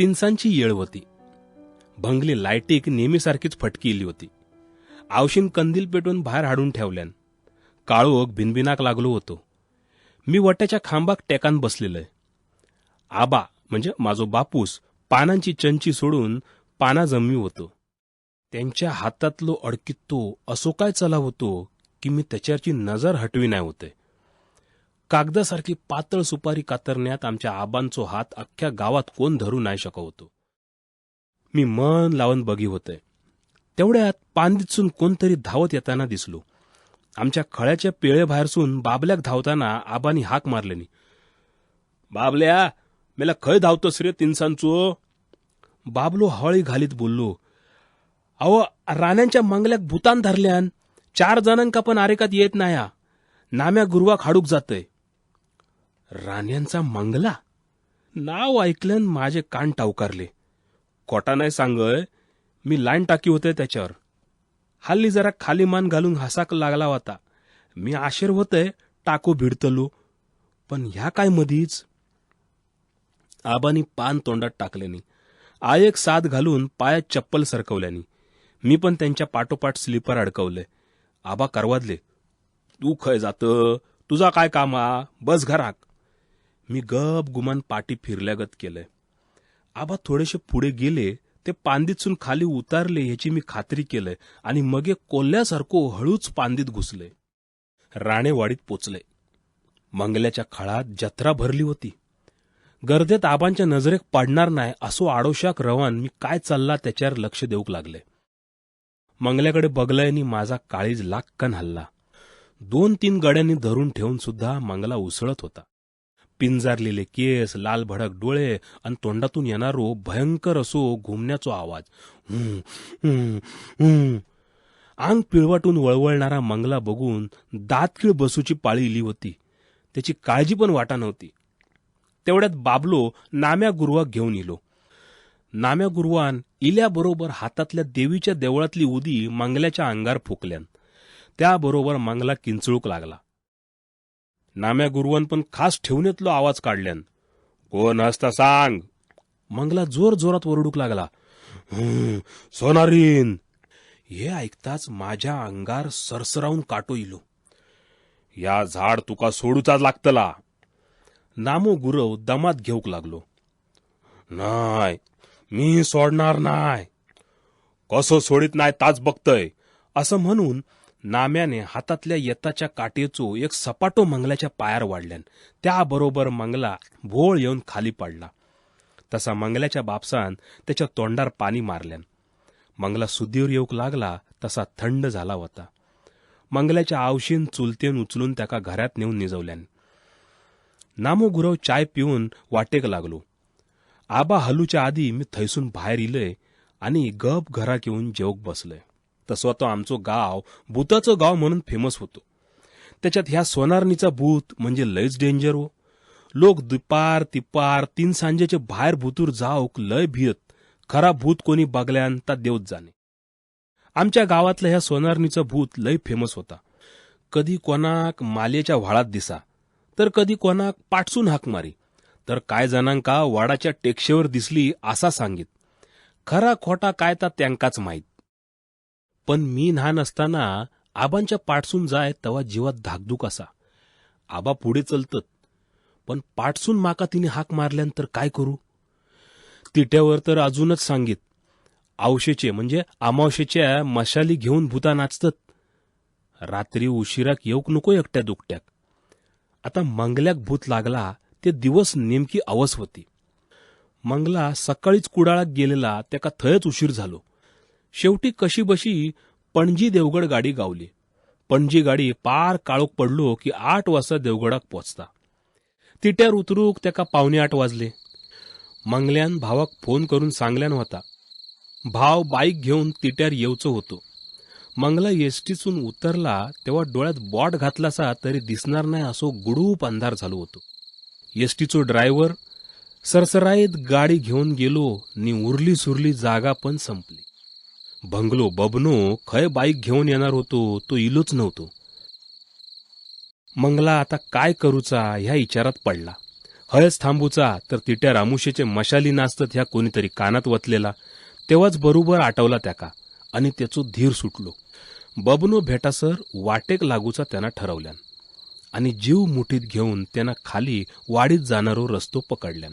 तिनसांची येळ होती. भंगली लायटीक नेहमीसारखीच फटकी इली होती. आवशीन कंदील पेटून बाहेर हाडून ठेवल्यान. काळोख भिनभिनाक लागलो होतो. मी वट्याच्या खांबाक टेकान बसलेलंय. आबा म्हणजे माझो बापूस पानांची चंची सोडून पाना जमवी होतो. त्यांच्या हातातलो अडकित्तो असो काय चला होतो की मी त्याच्यावरची नजर हटवी नाही होते. कागदासारखी पातळ सुपारी कातरण्यात आमच्या आबांचो हात अख्ख्या गावात कोण धरू नाही शकत होतो. मी मन लावून बघी होते. तेवढ्यात पांदीतसून कोणतरी धावत येताना दिसलो. आमच्या खळ्याच्या पेळेबाहेरसून बाबल्याक धावताना आबांनी हाक मारलेनी, बाबल्या मेला खय धावतोस रे तिनसांचो. बाबलो हळी घालीत बोललो, अहो राण्यांच्या मंगल्याक भूतान धरल्यान, 4 जणांका पण आरेकात येत नाया, नाम्या गुरुवाक हाडूक जातय. राण्यांचा मंगला नाव ऐकल्यान माझे कान टावकारले. खोटा नाही सांगय, मी लाईन टाकी होते त्याच्यावर. हल्ली जरा खाली मान घालून हसाक लागला होता. मी आशेर होतय टाको भिडतलो, पण ह्या काय मधीच. आबानी पान तोंडात टाकल्यानी, आयक साथ घालून पायात चप्पल सरकवल्यानी. मी पण त्यांच्या पाठोपाठ स्लीपर अडकवले. आबा करवादले, तू खय जात, तुझा काय काम आ, बस घराक. मी गप गुमान पाठी फिरल्यागत केलंय. आबा थोडेसे पुढे गेले, ते पांदीतसून खाली उतारले ह्याची मी खात्री केलंय आणि मगे कोल्ह्यासारखो हळूच पांदीत घुसले. राणेवाडीत पोचले. मंगल्याच्या खळात जत्रा भरली होती. गर्देत आबांच्या नजरेक पडणार नाही असो आडोशाक रवान मी काय चालला त्याच्यावर लक्ष देऊक लागले. मंगल्याकडे बघलंय आणि माझा काळीज लाक्कन हल्ला. 2-3 गड्यांनी धरून ठेवून सुद्धा मंगला उसळत होता. पिंजारलेले केस, लाल भडक डोळे आणि तोंडातून येणारो भयंकर असो घुमण्याचो आवाज. अंग पिळवाटून वळवळणारा मंगला बघून दातखिळ बसूची पाळी इली होती. त्याची काळजी पण वाटा नव्हती. तेवढ्यात बाबलो नाम्या गुरुवाक घेऊन इलो. नाम्या गुरुवान इल्याबरोबर हातातल्या देवीच्या देवळातली उदी मंगल्याच्या अंगार फुकल्यान. त्याबरोबर मंगला किंचळूक लागला. नाम्या गुरुवान पण खास ठेवणीतलो आवाज काढल्यान, कोण असता सांग. मंगला जोर जोरात ओरडूक लागला, सोनारीन. हे ऐकताच माझ्या अंगार सरसरावून काटो इलो. या झाड तुका सोडूचाच लागतला. नामो गुरव दमात घेऊक लागलो. नाय, मी सोडणार नाय, कसं सोडित नाय ताच बघतय, असं म्हणून नाम्याने हातातल्या येताच्या काटेचो एक सपाटो मंगल्याच्या पायार वाढल्यान. त्याबरोबर मंगला भोळ येऊन खाली पडला. तसा मंगल्याच्या बापसान त्याच्या तोंडार पाणी मारल्यान. मंगला सुदीवर येऊक लागला तसा थंड झाला होता. मंगल्याच्या आवशीन चुलतेन उचलून त्याका घरात नेऊन निजवल्यान. नामो गुरव चाय पिऊन वाटेक लागलो. आबा हलूच्या आधी मी थैसून बाहेर इलय आणि गप घराक येऊन जेवक बसलय. तसं तो आमचो गाव भूताचं गाव म्हणून फेमस होतो. त्याच्यात ह्या सोनारणीचा भूत म्हणजे लयच डेंजर हो. लोक दुपार तिपार 3 सांजेचे बाहेर भूतूर जाऊक लय भियत. खरा भूत कोणी बघल्यान ता देवच जाणे. आमच्या गावातलं ह्या सोनारणीचं भूत लय फेमस होता. कधी कोणाक मालेच्या व्हाळात दिसा, तर कधी कोणाक पाटसून हाक मारी, तर काय जणांका वाडाच्या टेकशेवर दिसली असा सांगित. खरा खोटा काय ता त्यांकाच माहीत. पण मी न्हान असताना आबांच्या पाठसून जाय तवा जीवात धाकधूक असा. आबा पुढे चलतत, पण पाठसून माका तिने हाक मारल्यान तर काय करू. तिट्यावर तर अजूनच सांगित, आवशेचे म्हणजे अमावशेच्या मशाली घेऊन भूता नाचतत. रात्री उशिराक येऊक नको एकट्या दुकट्याक. आता मंगल्याक भूत लागला ते दिवस नेमकी अवस होती. मंगला सकाळीच कुडाळाक गेलेला, त्याका थंयच उशीर झालो. शेवटी कशी बशी पणजी देवगड गाडी गावली. पणजी गाडी पार काळोख पडलो की 8 वाजता देवगडाक पोचता. तिट्यार उतरूक त्याका 7:45 वाजले. मंगल्यान भावाक फोन करून सांगल्यान होता. भाव बाईक घेऊन तिट्यार येवचो होतो. मंगला एसटीसून उतरला तेव्हा डोळ्यात बोट घातलासा तरी दिसणार नाही असो गुडूप अंधार झालो होतो. एसटीचो ड्रायव्हर सरसराईत गाडी घेऊन गेलो नि उरली सुरली जागा पण संपली. भंगलो बबनो खय बाईक घेऊन येणार होतो तो इलोच नव्हतो. मंगला आता काय करूचा ह्या विचारात पडला. हयच थांबूचा तर तिट्या रामुशेचे मशाली नाचतत ह्या कोणीतरी कानात वतलेला. तेव्हाच बरोबर आटवला त्याका आणि त्याचो धीर सुटलो. बबनो भेटासर वाटेक लागूचा त्यांना ठरवल्यान आणि जीव मुठीत घेऊन त्यांना खाली वाडीत जाणारो रस्तो पकडल्यान.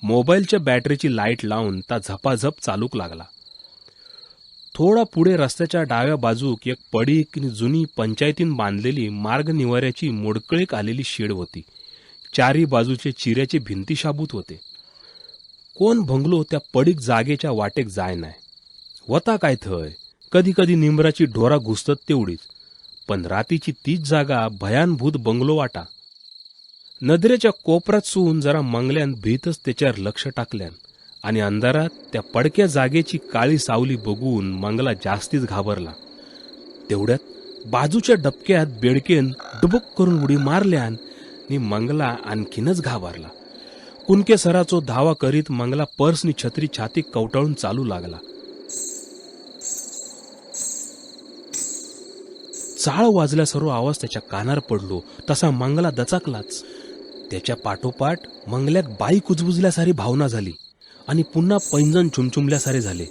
मोबाईलच्या बॅटरीची लाईट लावून ता झपाझप चालूक लागला. थोडा पुढे रस्त्याच्या डाव्या बाजूक एक पडीक आणि जुनी पंचायतीन बांधलेली मार्ग निवाऱ्याची मोडकळीक आलेली शेड होती. चारी बाजूचे चिऱ्याची भिंती शाबूत होते. कोण भंगलो त्या पडीक जागेच्या वाटेक जाय नाय. वता काय थंय कधी कधी निंबराची ढोरा घुसतत तेवढीच, पण रातीची तीच जागा भयानभूत बंगलो वाटा. नदरेच्या कोपऱ्यात सून जरा मंगल्यान भीतच त्याच्यावर लक्ष टाकल्यान आणि अंधारात त्या पडक्या जागेची काळी सावली बघून मंगला जास्तीच घाबरला. तेवढ्यात बाजूच्या डबक्यात बेडकेन डुबुक करून उडी मारल्यान नि मंगला आणखीनच घाबरला. कुणके सराचो धावा करीत मंगला पर्सनी छत्री छाती कवटाळून चालू लागला. चाळ वाजल्या सर्व आवाज त्याच्या कानार पडलो तसा मंगला दचाकलाच. त्याच्या पाठोपाठ मंगल्याक बाई कुजबुजल्यासारी भावना झाली आणि पुन्हा पैंजण चुमचुमल्यासारे झाले.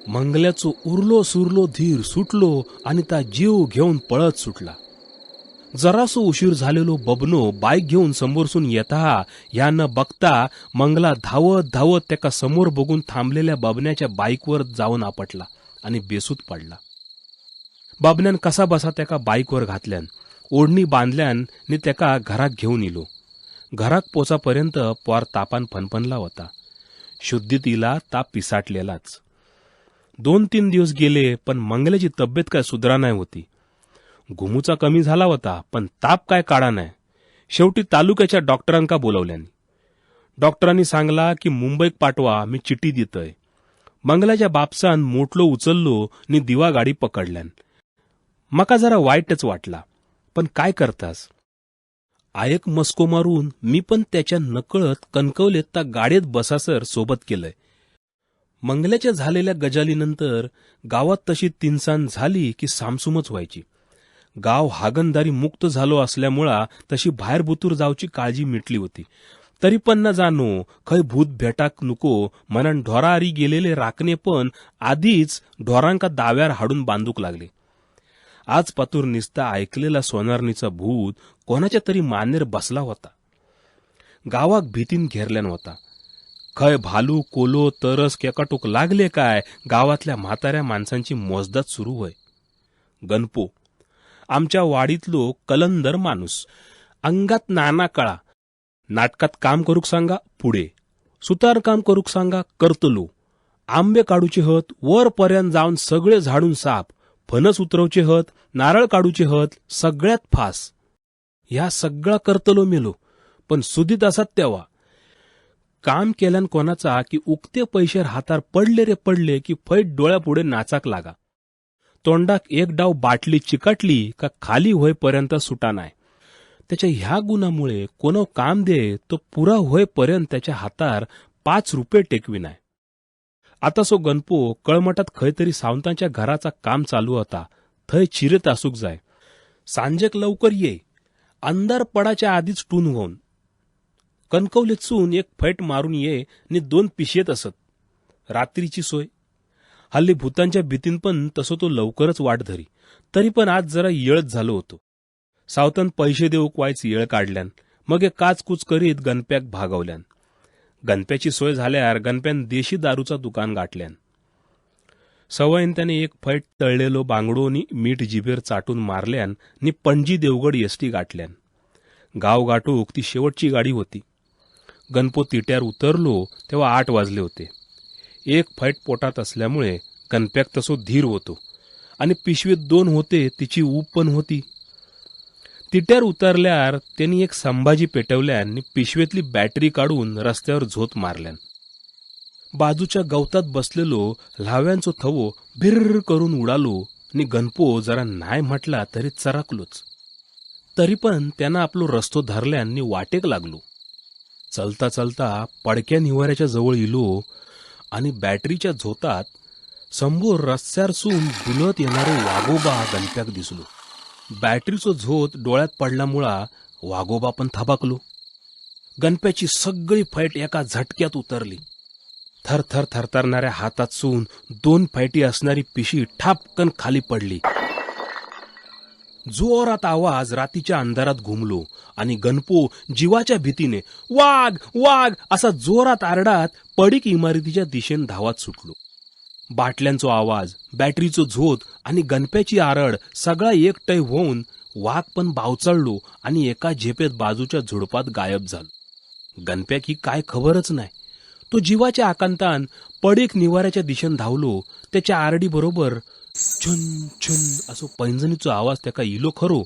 मंगल्याचो उरलो सुरलो धीर सुटलो आणि ता जीव घेऊन पळत सुटला. जरासो उशीर झालेलो बबनो बाईक घेऊन समोरसून येता ह्या न बघता मंगला धावत धावत त्याका समोर बघून थांबलेल्या बबन्याच्या बाईकवर जाऊन आपटला आणि बेसूत पडला. बबन्यान कसा बसा त्याका बाईकवर घातल्यान, ओढणी बांधल्यान नि त्याका घरात घेऊन इलो. घरात पोचापर्यंत पॉर तापान फनफनला होता. शुद्धीत इला ताप पिसाटलेलाच. 2-3 दिवस गेले पण मंगल्याची तब्येत काय सुधरा नाही होती. घुमूचा कमी झाला होता पण ताप काय काढा नाही. शेवटी तालुक्याच्या डॉक्टरांका बोलवल्यानी. डॉक्टरांनी सांगला की मुंबईत पाठवा, मी चिठी देतय. मंगलाच्या बापसान मोटलो उचललो नि दिवा गाडी पकडल्यान. मका जरा वाईटच वाटला, पण काय करतास. आयक मस्को मारून मी पण त्याच्या नकळत कणकवलेत त्या गाडीत बसासर सोबत केलंय. मंगल्याच्या झालेल्या गजालीनंतर गावात तशी तिनसान झाली की सामसूमच व्हायची. गाव हागणदारी मुक्त झालो असल्यामुळा तशी बाहेर बुतूर जावची काळजी मिटली होती. तरी पण न जाणो खंय भूत भेटाक नको म्हणान ढोराआरी गेलेले राखणे पण आधीच ढोरांका दाव्यार हाडून बांधूक लागले. आज पातूर निसता ऐकलेला सोनारणीचा भूत कोणाच्या तरी मानेर बसला होता. गावाक भीतीन घेरल्यान होता. खय भालू कोलो तरस केकाटूक लागले काय गावातल्या म्हाताऱ्या माणसांची मोजदात सुरू होय. गणपो आमच्या वाडीतलो कलंदर माणूस, अंगात नाना कळा. नाटकात काम करूक सांगा पुढे, सुतार काम करूक सांगा करतलो, आंबे काढूचे हत वर पर्यंत जाऊन सगळे झाडून साफ, फणस उतरवचे हत, नारळ काढूचे हत सगळ्यात फास, ह्या सगळा करतलो मेलो, पण सुदीत असत तेव्हा. काम केल्यान कोणाचा की उकते पैशे हातार पडले रे पडले की फैट डोळ्यापुढे नाचाक लागा. तोंडाक एक डाव बाटली चिकटली का खाली होईपर्यंत सुटा नाय. त्याच्या ह्या गुणामुळे कोणो काम दे तो पुरा होईपर्यंत त्याच्या हातार 5 रुपये टेकवी नाय. आता सो गणपो कळमटात खंय तरी सावंतांच्या घराचा काम चालू होता, थंय चिरत आसूक जाय. सांजेक लवकर ये, अंधार पडाच्या आधीच टून होऊन कणकवलीतसून एक फैट मारून ये नि 2 पिशेत असत. रात्रीची सोय. हल्ली भूतांच्या भीतीन पण तसं तो लवकरच वाट धरी, तरी पण आज जरा येळच झालो होतो. सावतान पैसे देऊक वायच येळ काढल्यान, मग एक काचकूच करीत गणप्याक भागवल्यान. गणप्याची सोय झाल्यार गणप्यान देशी दारूचा दुकान गाठल्यान. सवयीन त्याने एक फैट तळलेलो बांगडो नि मीठ जिभेर चाटून मारल्यान नि पणजी देवगड एसटी गाठल्यान. गाव गाठूक ती शेवटची गाडी होती. गणपो तिट्यार उतरलो तेव्हा 8 वाजले होते. एक फैट पोटात असल्यामुळे गणप्याक तसो धीर होतो आणि पिशवीत 2 होते, तिची ऊब पण होती. तिट्यार उतरल्यार त्यांनी एक संभाजी पेटवल्यान आणि पिशवीतली बॅटरी काढून रस्त्यावर झोत मारल्यान. बाजूच्या गवतात बसलेलो ल्हाव्यांचो थवो भिर्र करून उडालो आणि गणपो जरा नाय म्हटला तरी चराकलोच. तरी पण त्यांना आपलो रस्तो धरल्यान आणि वाटेक लागलो. चलता चलता पडक्या निवाऱ्याच्या जवळ इलो आणि बॅटरीच्या झोतात समोर रस्त्यारसून डुलत येणारो वाघोबा गणप्याक दिसलो. बॅटरीचो झोत डोळ्यात पडल्यामुळा वाघोबा पण थबाकलो. गणप्याची सगळी फैट एका झटक्यात उतरली. थरथर थरथरणाऱ्या हातात 2 फैटी असणारी पिशी ठापकन खाली पडली. जोरात आवाज रातीच्या अंधारात घुमलो आणि गणपो जीवाच्या भीतीने वाघ वाघ असा जोरात आरडात पडीक इमारतीच्या दिशेने धावात सुटलो. बाटल्यांचो आवाज, बॅटरीचो झोत आणि गणप्याची आरड सगळा एकटय होऊन वाघ पण बावचळलो आणि एका झेपेत बाजूच्या झुडपात गायब झालो. गणप्याक ही काय खबरच नाही. तो जीवाच्या आकांतान पडीक निवाऱ्याच्या दिशेन धावलो. त्याच्या आरडी बरोबर छुन छुन असो पैंजणीचो आवाज त्याका इलो खरो,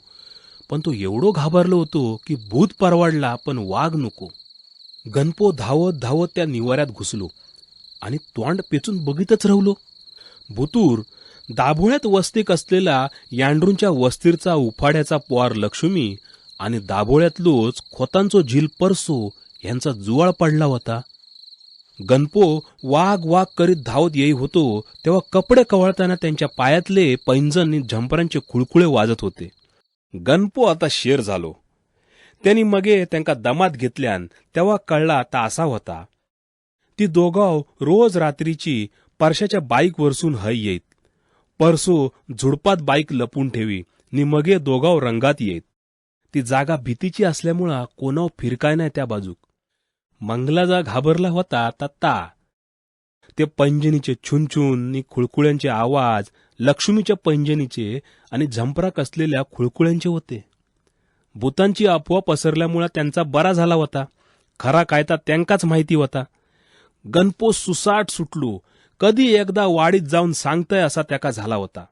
पण तो एवढो घाबरलो होतो की भूत परवडला पण वाघ नको. गणपो धावत धावत त्या निवाऱ्यात घुसलो आणि तोंड पेचून बघितच राहिलो. भुतूर दाभोळ्यात वस्तीक असलेला यांड्रूंच्या वस्तीरचा उफाड्याचा पोवार लक्ष्मी आणि दाभोळ्यातलोच खोतांचो झील परसो यांचा जुवाळ पडला होता. गणपो वाघ वाघ करीत धावत येई होतो तेव्हा कपडे कवळताना त्यांच्या पायातले पैंजण आणि झंपरांचे खुळखुळे वाजत होते. गणपो आता शेर झालो. त्यांनी मगे त्यांका दमात घेतल्यान तेव्हा कळला आता असा होता. ती दोघाव रोज रात्रीची परशाच्या बाईक वरसून हय येत. परसो झुडपात बाईक लपून ठेवी नि मगे दोघाव रंगात येत. ती जागा भीतीची असल्यामुळं कोणाव फिरकाय नाही त्या बाजूक. मंगला जा घाबरला होता ता ते पैंजणीचे छुनछुन नि खुळखुळ्यांचे आवाज लक्ष्मीच्या पैंजणीचे आणि झंपराक असलेल्या खुळखुळ्यांचे होते. भूतांची अफवा पसरल्यामुळे त्यांचा बरा झाला होता. खरा कायता त्यांकाच माहिती होता. गणपो सुसाट सुटलो. कधी एकदा वाडीत जाऊन सांगतय असा त्याका झाला होता.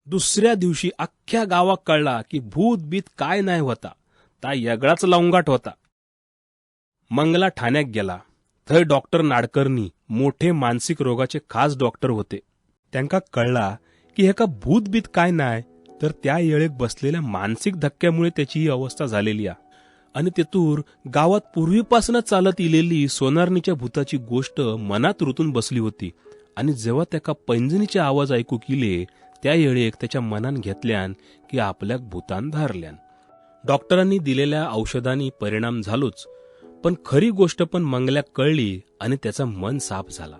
दुसऱ्या दिवशी अख्ख्या गावाक कळला की भूत बीत काय नाही होता, ता येगळाच लवंगाट होता. मंगला ठाण्यात गेला. थंय डॉक्टर नाडकर्णी मोठे मानसिक रोगाचे खास डॉक्टर होते. त्यांका कळला की हेका भूतबीत काय नाही, तर त्या येळेक बसलेल्या मानसिक धक्क्यामुळे त्याची ही अवस्था झालेली आहे. आणि तेतूर गावात पूर्वीपासूनच चालत इलेली सोनारणीच्या भूताची गोष्ट मनात रुतून बसली होती. आणि जेव्हा त्याका पैंजणीचे आवाज ऐकू केले त्या येळेक त्याच्या मनान घेतल्यान की आपल्याक भूतान धारल्यान. डॉक्टरांनी दिलेल्या औषधांनी परिणाम झालोच, पण खरी गोष्ट पण मंगल्याक कळली आणि त्याचा मन साफ झाला.